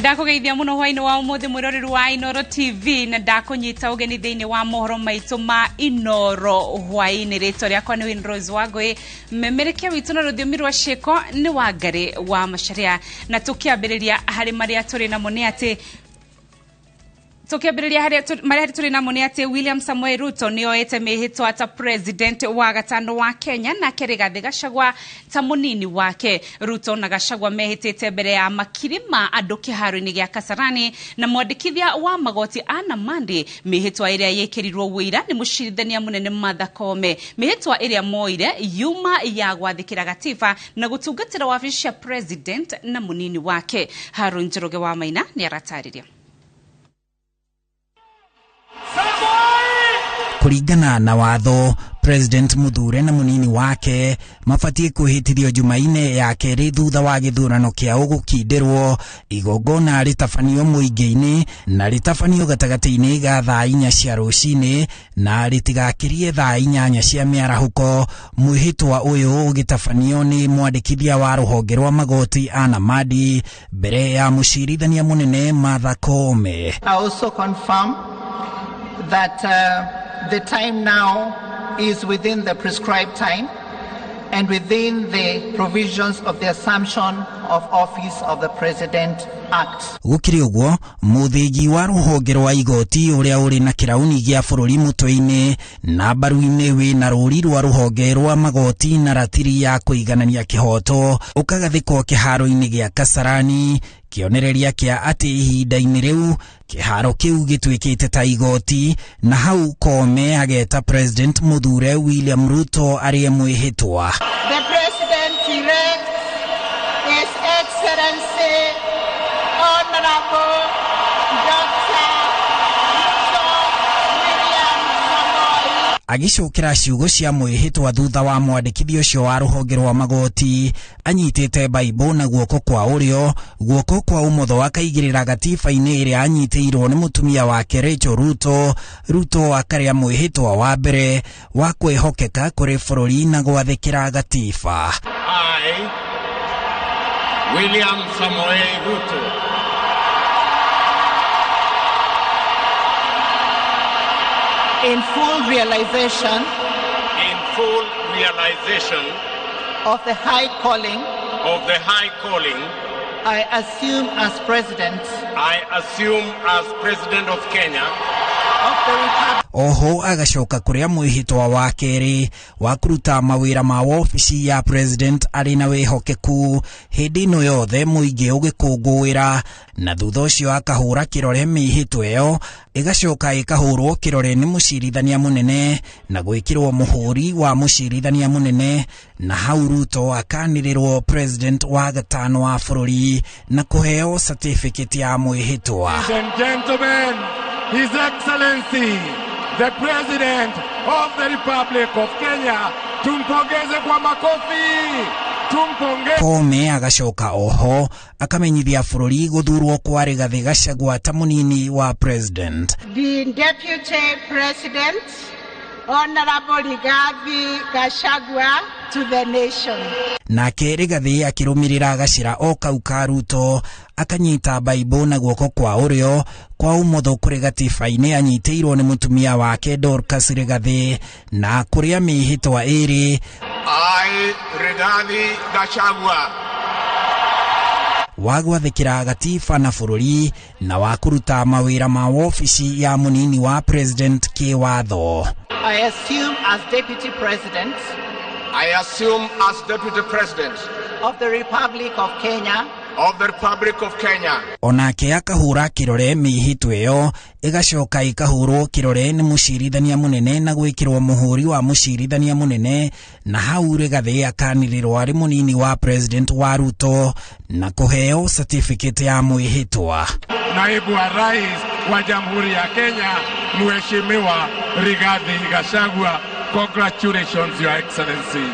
Ndakugeithia muno hwaini wa umuthi, mwiroreri wa Inoro TV, na ndakunyita ugeni thiini wa mohoro maitu ma Inoro hwaini. Ritwa riakwa ni Winrose Wangui, memerekia witu na ruthiomi rwa ciiko ni Wangari wa Macharia. Na tukiambiriria hari maria turi namo ni ati tukiambiriria haria maria turi namo ni ati William Samoei Ruto ni oete mihitwa ta president wa gatano wa Kenya, nake Rigathi Gachagua ta munini wake. Ruto na Gachagua mehitite mbere ya makiri ma andu kiharo-ini gia Kasarani na mwandikithia wa magoti Anna Mandi. Mihitwa iria yikirirwo wira ni mucirithania munene Martha Koome. Mihitwa iria moire yuma ya gwathikira gatiba na gutungatira wabici cia president na munini wake. Harun Njoroge wa Maina ni aratariria. Kũringana na watho, president muthure na munini wake mabatie kwĩhĩtithio Jumaine ya kerĩ thutha wa gĩthurano kĩa ũgũkindĩrwo. Igongona rĩtabanio mũingĩ-inĩ na rĩtabanio gatagatĩ-inĩ ga thaa 4 cia rũcinĩ na rĩtigakĩrie thaa 8 cia mĩarahũko. Mwĩhĩtwa ũyũ ũgĩtabanio nĩ mwandĩkithia wa rũhonge rwa magoti Anna Madi mbere ya mũcirithania mũnene Martha Koome. I also confirm that the time now is within the prescribed time and within the provisions of the Assumption of Office of the President Act. Gũkĩrĩ ũguo, mũthĩgi wa rũhonge rwa igoti ũrĩa ũrĩ na kĩrauni gĩa bũrũri mũtwe-inĩ na mbaru-inĩ wĩna rũri rwa rũhonge rwa magoti na ratiri ya kũiganania kĩhoto ũkagathĩkwo kĩharo-inĩ gĩa Kasarani, kĩonereria kĩa atĩ ihinda-inĩ rĩu kĩharo kĩu gĩtuĩkĩte ta igoti, na hau Koome ageta President muthure William Ruto arĩe mwĩhĩtwa. The President elect, His Excellency Honorable Dr. Ruto William Samoei. Agĩcokera ciugo cia mwĩhĩtwa thutha wa mwandĩkithia ũcio wa rũhonge rwa magoti anyitĩte Bible na guoko kwa ũrĩo, guoko kwa ũmotho akaigĩrĩra gatiba-inĩ ĩrĩa anyitĩirwo nĩ mũtumia wake Rachel Ruto. Ruto akarĩa mwĩhĩtwa wa mbere wa kwĩhokeka kũrĩ bũrũri na gwathĩkĩra gatiba. I, William Samoei Ruto, in full realization, in full realization of the high calling, of the high calling, I assume as president, I assume as president of Kenya, of the Republic. Oho agacoka kuria mwĩhĩtwa wa kerĩ wa kũruta mawĩra ma wobici ya president arĩ na wĩhokeku hĩndĩ ĩno yothe mũingĩ ũgĩkũngũĩra, na thutha ũcio akahũra kĩrore mĩhĩtwa ĩyo ĩgacoka ĩkahũrwo kĩrore nĩ mũcirithania mũnene na gwĩkĩrwo mũhũri wa mũcirithania mũnene, na hau Ruto akanĩrĩrwo president wa gatano wa bũrũri na kũheo certificate ya mwĩhĩtwa. Ladies and gentlemen, His Excellency the President of the Republic of Kenya, tumpongeze kwa makofi, tumpongeze. Koome agacoka oho akamenyithia bũrũri gũthurwo kwa Rigathi Gachagua ta mũnini wa president. The Deputy President, Honorable Rigathi Gachagua, to the nation. Nake Rigathi akĩrũmĩrĩra gacĩra o kau ka Ruto akanyita Bible na guoko kwa ũrĩo, kwa ũmotho kũrĩ gatiba-inĩ anyitĩirwo nĩ mũtumia wake Dorcas Rigathi, na kũrĩa mĩhĩtwa ĩrĩ I, Rigathi Gachagua, wa gwathĩkĩra gatiba na bũrũri na wa kũruta mawĩra ma wobici ya mũnini wa president kĩwatho. I assume as Deputy President, I assume as Deputy President of the Republic of Kenya, of the Republic of Kenya. Onake akahũra kĩrore mĩhĩtwa ĩyo ĩgacoka ĩkahũrwo kĩrore nĩ mũcirithania mũnene na gwĩkĩrwo mũhũri wa mũcirithania mũnene, na hau Rigathi akanĩrĩrwo arĩ mũnini wa president wa Ruto na kũheo certificate ya mwĩhĩtwa. Naibu wa Rais wa Jamhuri ya Kenya, Mheshimiwa Rigathi Gachagua, congratulations Your Excellency.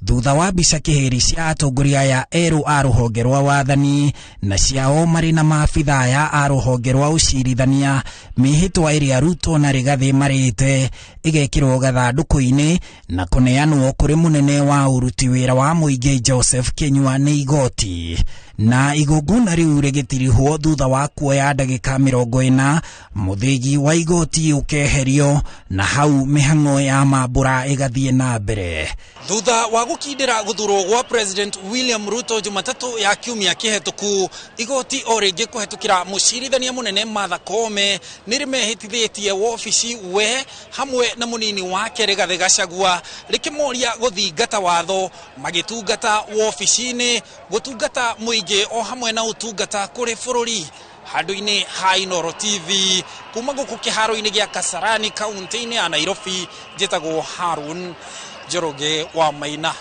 Thutha wa mbica kĩhĩri cia atongoria aya erũ a rũhonge rwa wathani na ciao marĩ na maabitha aya a rũhonge rwa ũcirithania, mĩhĩtwa ĩrĩa Ruto na Rigathi marĩte ĩgekĩrwo gathandũkũ-inĩ na kũneanwo kũrĩ mũnene wa ũruti wĩra wa mũingĩ Joseph Kinyua nĩ igoti. Na igongona rĩu rĩgĩtirihwo thutha wa kuoya ndagĩka 40, mũthĩgi wa igoti ũkeherio na hau mĩhang'o ya mambũra ĩgathiĩ na mbere. Thutha wa gũkindĩra gũthurwo gwa President William Ruto Jumatatũ ya kiumia kĩhetũku, igoti o rĩngĩ kũhetũkĩra mũcirithania mũnene Martha Koome nĩrĩmehĩtithĩtie wobici we hamwe na mũnini wake Rigathĩ Gachagua, rĩkĩmoria gũthingata watho magĩtungata wobici-inĩ, gũtungata mũingĩ o hamwe na ũtungata kũrĩ bũrũri. Handũ-inĩ ha Inooro TV kuma gũkũ kĩharo-inĩ gĩa Kasarani kaunti-inĩ ya Nairobi, njĩtagwo Harun Njoroge wa Maina.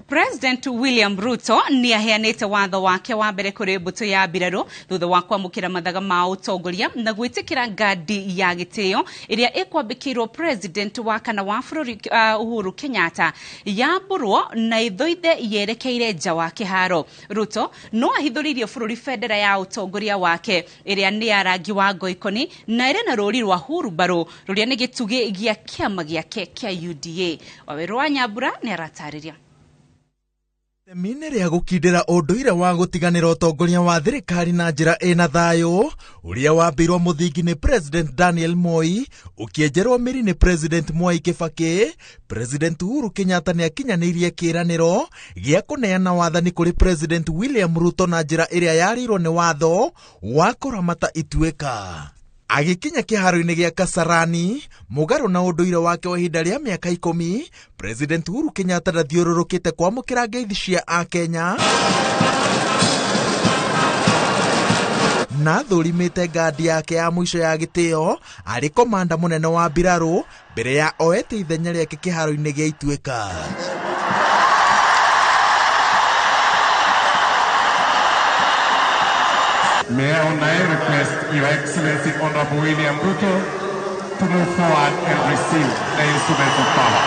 President William Ruto nĩ aheanĩte watho wake wa mbere kũrĩ mbũtũ ya mbirarũ thutha wa kwamũkĩra mathaga ma ũtongoria na gwĩtĩkĩra ngandi ya gĩtĩo ĩrĩa ĩkwambĩkĩirwo President wa kana wa bũrũri Uhuru Kenyatta yambũrwo na ithoithe yerekeire nja wa kĩharo. Ruto no ahithũrĩirie bũrũri bendera ya ũtongoria wake ĩrĩa nĩ ya rangi wa ngoikoni na ĩrĩ na rũri rwa hurumbarũ rũrĩa nĩ gĩtugĩ gĩa kĩama gĩake kĩa UDA. Wawerũ wa Nyambura nĩ aratarĩria. Itemi-inĩ rĩa gũkindĩra ũndũire wa gũtiganĩra ũtongoria wa thirikari na njĩra ĩna thayũ ũrĩa wambĩirwo mũthingi nĩ President Daniel Moi, ũkĩenjerwo mĩri nĩ President Mwai Kibaki, President Uhuru Kenyatta nĩ akinyanĩirie kĩĩranĩro gĩa kũneana wathani kũrĩ President William Ruto na njĩra ĩrĩa yarĩirwo nĩ watho wa kũramata ituĩka. Agĩkinya kĩharo-inĩ gĩa Kasarani, mũgarũ na ũndũire wake wa ihinda rĩa mĩaka 10, President Uhuru Kenyatta ndathiũrũrũkĩte kwamũkĩra ngeithi cia Akenya na athũrimĩte ngandi yake ya mũico ya gĩtĩo arĩ komanda mũnene wa mbirarũ mbere ya oete ithenya rĩake kĩharo-inĩ gĩa Ituĩka. May I now request Your Excellency Honorable William Ruto to move forward and receive the instruments of power.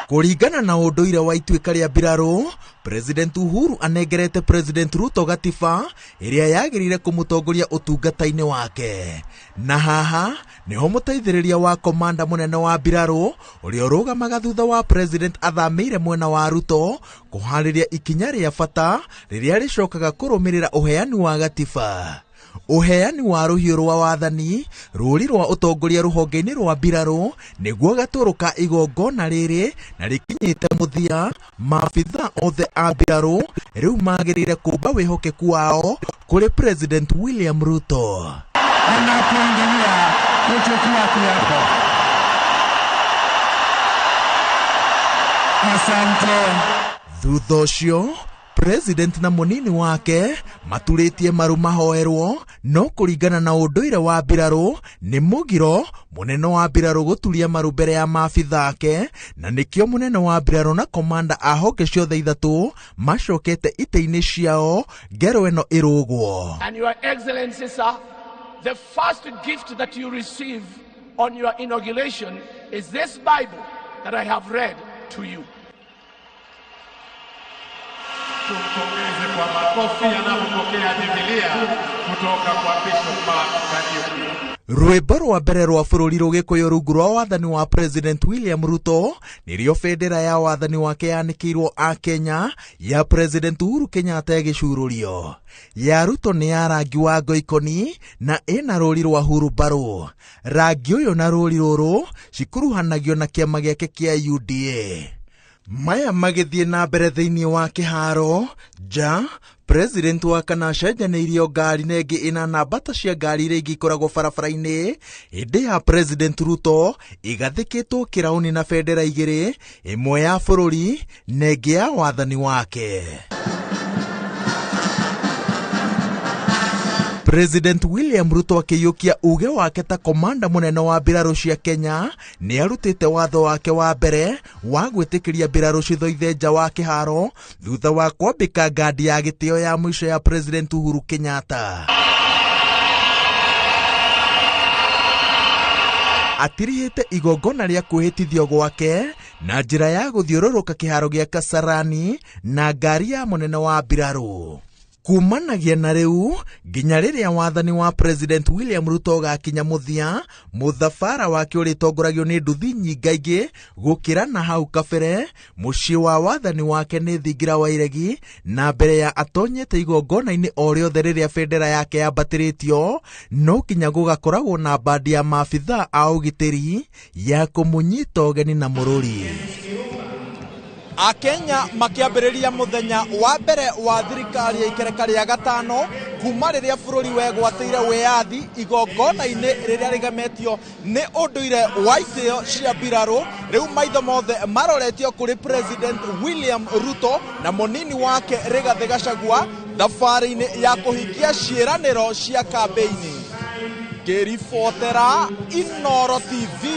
Kũringana na ũndũire wa ituĩka rĩa mbirarũ, President Uhuru anengerete President Ruto gatiba ĩrĩa yagĩrĩire kũmũtongoria ũtungata-inĩ wake. Na haha nĩho mũteithĩrĩria wa komanda mũnene wa mbirarũ ũrĩa ũrũgamaga thutha wa President athamĩire mwena wa Ruto kũharĩria ikinya rĩa bata rĩrĩa rĩcokaga kũrũmĩrĩra ũheani wa gatiba. Ũheani wa rũhiũ rwa wathani, rũri rwa ũtongoria rũhonge-inĩ rwa mbirarũ nĩguo gatũrũ ka igongona rĩrĩ na rĩkinyĩte mũthia. Maabitha othe a mbirarũ rĩu magĩrĩire kũmba wĩhokeku wao kũrĩ President William Ruto. Anapoendelea kuchukua kiapo. Asante. Thutha ũcio President na mũnini wake maturĩtie maru mahoerwo, no kũringana na ũndũire wa mbirarũ nĩ mũgiro mũnene wa mbirarũ gũturia maru mbere ya maabitha ake, na nĩkĩo mũnene wa mbirarũ na komanda a honge ciothe ithatũ macokete itĩ-inĩ ciao ngero ĩno ĩrũgwo. And Your Excellency, sir, the first gift that you receive on your inauguration is this Bible that I have read to you. Tumpongeze kwa makofi anapopokea Biblia kutoka kwa Bishop Mark Kariuki. Rwĩmbo rwa mbere rwa bũrũri rũgĩkũyũ rungu rwa wathani wa President William Ruto nĩrĩo bendera ya wathani wake yanĩkĩirwo Akenya ya President Uhuru Kenyatta ĩgĩcurũrio. Ya Ruto nĩ ya rangi wa ngoikoni na ĩna rũri rwa hurumbarũ. Rangi ũyũ na rũri rũrũ cikuruhanagio na kĩama gĩake kĩa UDA. Maya magĩthiĩ na mbere thĩinĩ wa kĩharo nja, President wa kana acenjanĩirio ngari na ĩngĩ ĩna namba ta cia ngari iria ingĩ ikoragwo barabara-inĩ hĩndĩ ya President Ruto ĩgathĩkĩtwo kĩraũni na bendera igĩrĩ, ĩmwe ya bũrũri na ĩngĩ ya wathani wake. President William Ruto akĩiyũkia uge wake ta komanda mũnene wa mbirarũ cia Kenya nĩ arutĩte watho wake wa mbere wa gwĩtĩkĩria mbirarũ cithoithe nja wa kĩharo thutha wa kwambĩka ngandi ya gĩtĩo ya mũico ya President Uhuru Kenyatta. Atirihĩte igongona rĩa kwĩhĩtithio gwake na njĩra ya gũthiũrũrũka kĩharo gĩa Kasarani na ngari ya mũnene wa mbirarũ. Kumanagia na rĩu nginya rĩrĩa wathani wa President William Ruto ũgakinya mũthia, mũthabara wake ũrĩtongoragio nĩ nduthi nyingaingĩ gũkĩra na hau kabere. Mũciĩ wa wathani wake nĩ thingira wa iregi, na mbere ya atonyete igongona-inĩ o rĩothe rĩrĩa bendera yake yambatĩrĩtio, no nginya gũgakoragwo na bandi ya maabithaa a ũgitĩri ya kũmũnyita ũgeni na mũrũri. Akenya makĩambĩrĩria mũthenya wa mbere wa thirikari ya ikereka rĩa gatano kuma rĩrĩa bũrũri wegwatĩire wĩyathi, igongona-inĩ rĩrĩa rĩgemetio nĩ ũndũire wa itĩo cia mbirarũ. Rĩu maitho mothe maroretio kũrĩ President William Ruto na mũnini wake Rigathĩ Gachagua thabarĩ-inĩ ya kũhingia ciĩranĩro cia kambĩini. Ngĩribotera Inooro TV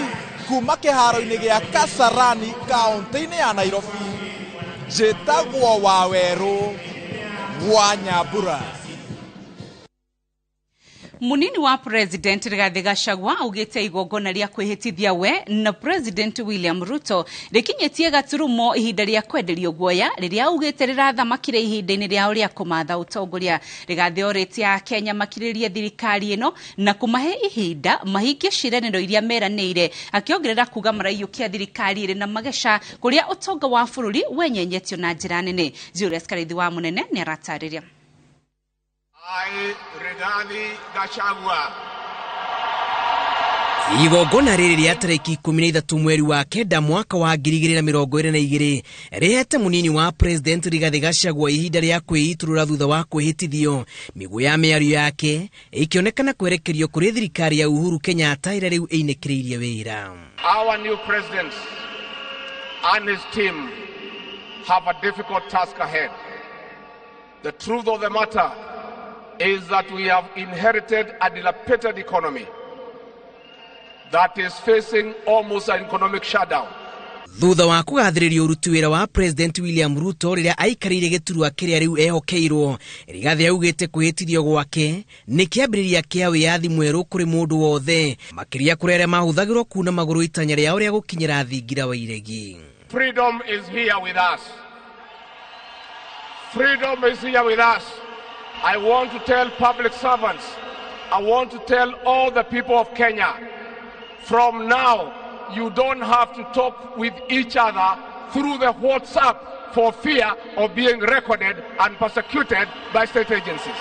kuma kĩharo-inĩ gĩa Kasarani kaũntĩ-inĩ ya Nairobi, njĩtagwo Wawerũ wa Nyambura. Munini wa President Rigathi Gachagua augite igongona ria kwihitithia we na President William Ruto rikinyetie gaturumo ihinda ria kwenderio guoya riria augite rirathamakire ihinda-ini riao ria kumatha utongoria. Rigathi oritie Akenya makiririe thirikari ino na kumahe ihinda mahingie ciĩranĩro iria meranĩire, akiongerera kuga maraiyũkia thirikari iri na mageca kuria utonga wa bururi wenyenyetio na njira nene. Julius Karithi wa Munene ni aratarĩria. I, Rigathi Gachagua. Igongona rĩrĩ rĩa tarĩki 13 mweri wa kenda mwaka wa 2022 rĩhete munini wa President Rigathi Gachagua ihinda rĩa kwĩitũrũra thutha wa kwĩhĩtithio. Mĩguĩ ya mĩario yake ĩkĩonekana kwerekerio kũrĩ thirikari ya Uhuru Kenyatta ĩrĩa rĩu ĩinĩkĩrĩirie wĩra. Our new president and his team have a difficult task ahead. The truth of the matter is that we have inherited a dilapidated economy that is facing almost an economic shutdown. Thutha wa kũgathĩrĩrio ũruti wĩra wa President William Ruto rĩrĩa aikarĩire gĩturwa kĩrĩa rĩu ehokeirwo, Rigathi augĩte kwĩhĩtithio gwake nĩ kĩambĩrĩria kĩa wĩyathi mwerũ kũrĩ mũndũ wothe, makĩria kũrĩ arĩa mahũthagĩrwo kuna magũrũ itanya rĩao rĩa gũkinyĩra thingira wa iregi. Freedom is here with us. Freedom is here with us. I want to tell public servants, I want to tell all the people of Kenya, from now, you don't have to talk with each other through the WhatsApp for fear of being recorded and persecuted by state agencies.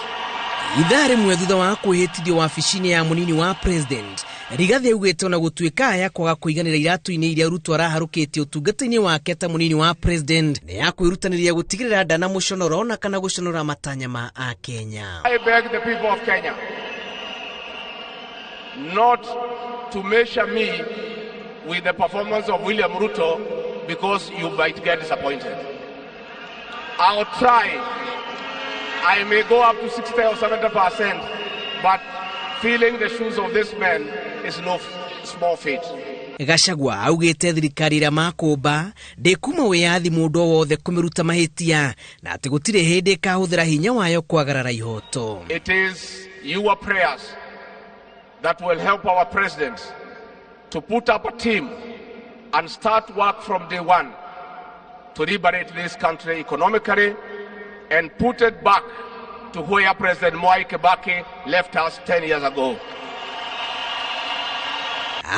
Ithaa rĩmwe thutha wa kwĩhĩtithio wabici-inĩ ya munini wa President, Rigathi augĩte ona gũtuĩka aya kwaga kũiganĩra iratũ-inĩ iria Ruto araharũkĩtie ũtungata-inĩ wake ta munini wa President nĩ ya kwĩrutanĩria gũtigĩrĩra ndana mũconoro na kana gũconora matanya ma Akenya. I beg the people of Kenya not to measure me with the performance of William Ruto, because you might get disappointed. I'll try. I may go up to 60 or 70%, but filling the shoes of this man is no small feat. Gachagua augĩte thirikari ĩrĩa makũmba ndĩkuma wĩyathi mũndũ o wothe kũmĩruta mahĩtia na atĩ gũtirĩ hĩndĩ ĩkahũthĩra hinya wayo kwagarara ihoto. It is your prayers that will help our president to put up a team and start work from day one to liberate this country economically and put it back to where President Mwai Kibaki left us 10 years ago.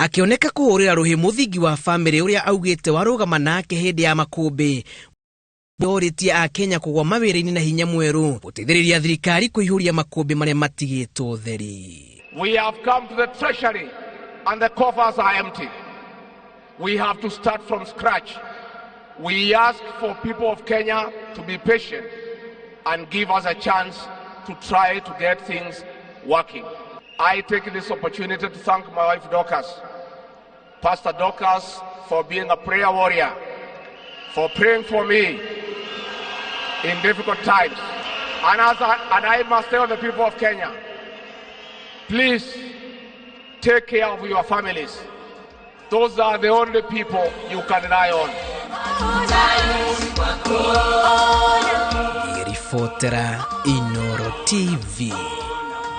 Akioneka kũhũrĩra rũhĩ mũthingi wa famĩlĩ ũrĩa augĩte warũgama nake hĩndĩ ya makũmbĩ, orĩtie Akenya kũgwa mawĩra-inĩ na hinya mwerũ gũteithĩrĩria thirikari kũihũria makũmbĩ marĩa matigĩtwo theri. We have come to the treasury and the coffers are empty. We have to start from scratch. We ask for people of Kenya to be patient and give us a chance to try to get things working. I take this opportunity to thank my wife Dorcas, Pastor Dorcas, for being a prayer warrior, for praying for me in difficult times. And I must tell the people of Kenya, please take care of your families. Those are the only people you can rely on. Ribotera Inooro TV,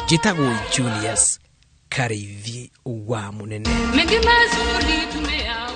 njĩtagwo Julius Karithi wa Munene. Mengi mazuri tumeyaona.